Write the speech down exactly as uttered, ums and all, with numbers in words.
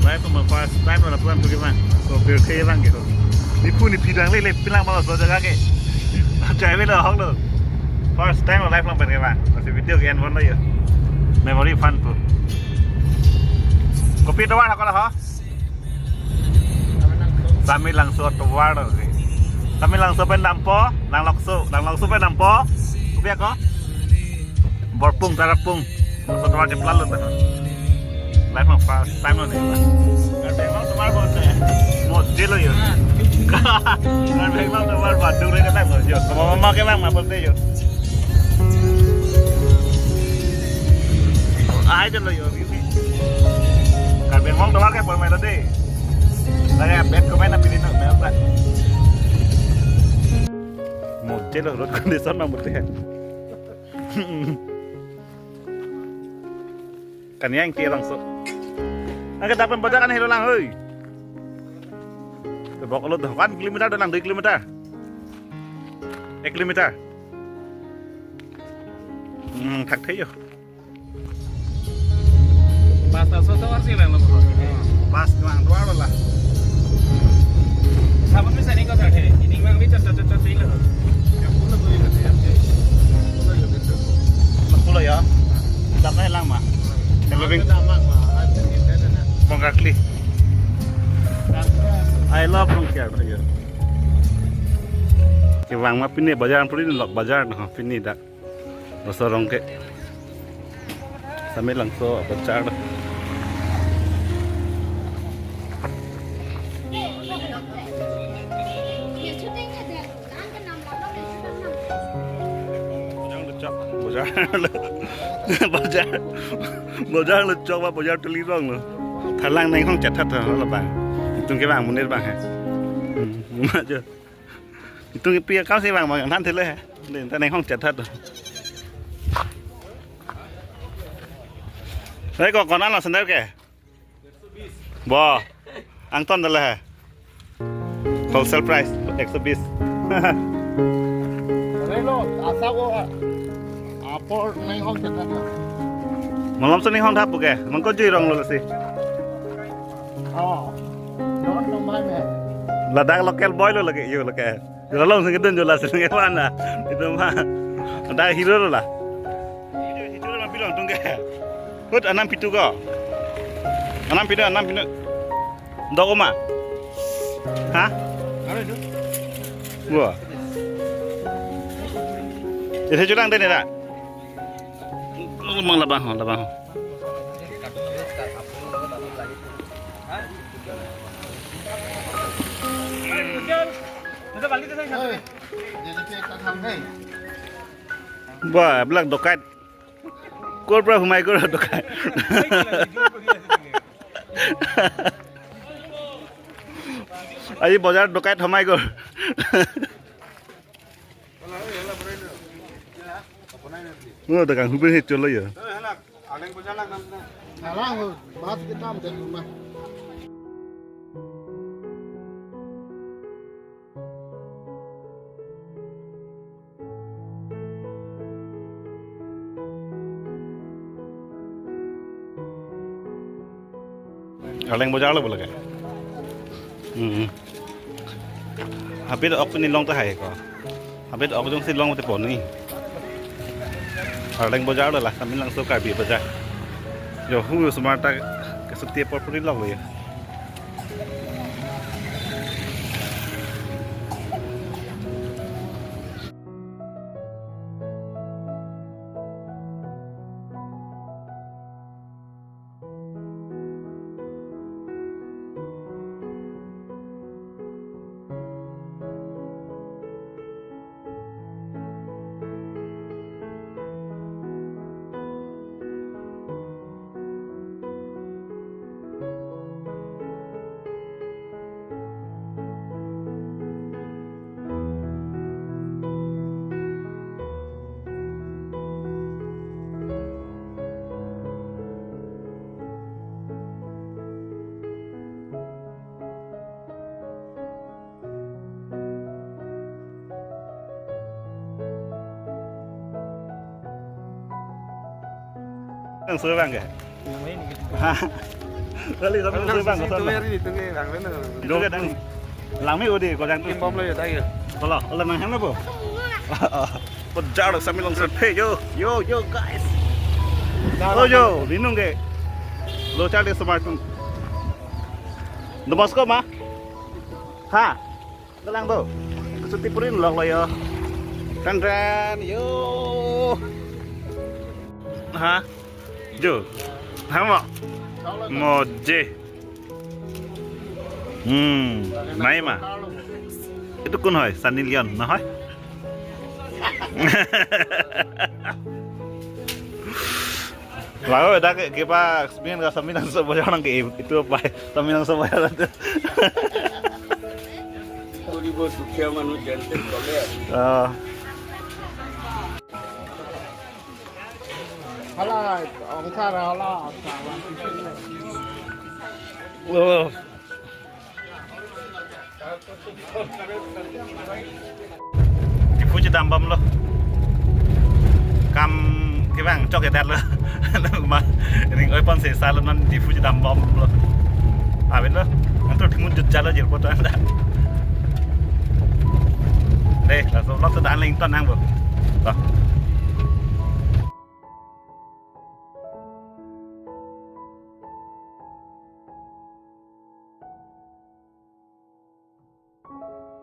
Life ma first time lo lapu-an tu kevang. So, pirthe vang ke ho. Nephu nephi dang le le pilang ma laso jaga ke. Chai velo hong lo. First time lo life along pen kevang. Masi video ke-en ponlo yo. Memory fun pu. Kopi tovar hakala ho? Samelangso tovar lo ke. Samelangso pen dampo, Langlokso, Langlokso pen dampo. Kopi ako? Borpung, Tarapung. Laso tovar cheplalo ta. Life ma first time lo ne. Karbi Anglong tovar bolte. Mojelo yo. Karbi Anglong tovar Badung re kata mojelo. Mama mama kevang ma bolte yo. Ai jelo yo. Karbi Anglong tovar ke por melo de. Lagi update komen na pilih no melo ta. Mojelo road condition ma bolte. Kaniang ke langso. Angke dapen bajar kan helo lang hoi. Tebok lo dokan kilometer dolang dui kilometer. Ek kilometer. Hmm, thak the yo. Bas ta so to arsi lang lo. Bas kevang tovar lo la. Sabun mi sani ko thak the. Ini mang bi chat chat chat chat lo. Pulo ya. Dam na lang ma. Hello bing. Bongkakli. I love Rongkiar. Kevang ma pine bajar puri lo bajar na pine dak. Laso arong ke. Samelangso bajar. Bajar lo chok, bajar lo. Bajar, bajar lo chok ba bajar tuli rong lo. Thalang neng hong chat that lo bang. Itum kevang monit bang he. Hmm, ma jo. Itum kepi akam si bang bang than thele he. Dei ta neng hong chat that. Hei ko konan lo sandal ke? Bo. Angton dala he. Wholesale price ekso bis. Relo asa ko apor neng hong chat that. Malom so neng hong thap ke? Mangko jui rong lo si. Oh. Don no mai me. Ladak local boy lo lake yo lake. Lalong sing kedun jola sing ke mana? Itum ma. Ada hero lo la. Hero, hero ma pilong tung ke. Hut anam pitu ko. Anam pitu, anam pitu. Dok oma. Ha? Ada itu. Wah. Itu curang deh nih, dak. Mang labang ho, labang ho. Ba, black dokat. Kor pra humai kor dokat. Aji bajar dokat humai kor. Oh, dagang hubir he cholo ya. Alang ho, mas ke nam de rumah. Arleng bajar lo boleh ke? Hmm. Habit ok pini long tahai ko. Habit ok jongsi long te pon ni. Arleng bajar lo la, Samelangso Karbi bajar. Yo hu sumar ta kesuti apor puri long lo ya. Yang sudah bang ke? Ha? Kali sambil Nang sing bang, sing kotor tuwe lah. Ri, tuwe bang, bang. Dong, dong. Langme odi, kau yang tu. Kim bom lo ya, tayo. Kalau, kalau nang hang na bo. Pajar sambil langsung, hey, yo, yo, yo, guys. Oh, yo, binung ke. Lo cari smart tu. Don Bosco ma? Ha? Dalang tu. Suti purin lok lo yo. Tan tan, yo. Ha? Jo. Hamo. Moje. Hmm, nai ma. Itu kun hoi, Sunny Leone, na hoi? Lalu dak ke, ke pa, Smin ka Sami nang so boyong nang ke itu apa? Sami nang so boyong tu. Puri bo dukhiya manu jante kole. Ah. Hala, ongthar hala, ongthar. Oh. Diphu chedam bom lo. Kam kevang chok edat lo. Ma ring oi pon se salon non Diphu chedam bom lo. Aben lo. Anto thimun jut jalo jirpo to anda. Dei, laso vlog ta dan leng ton nang bo. To.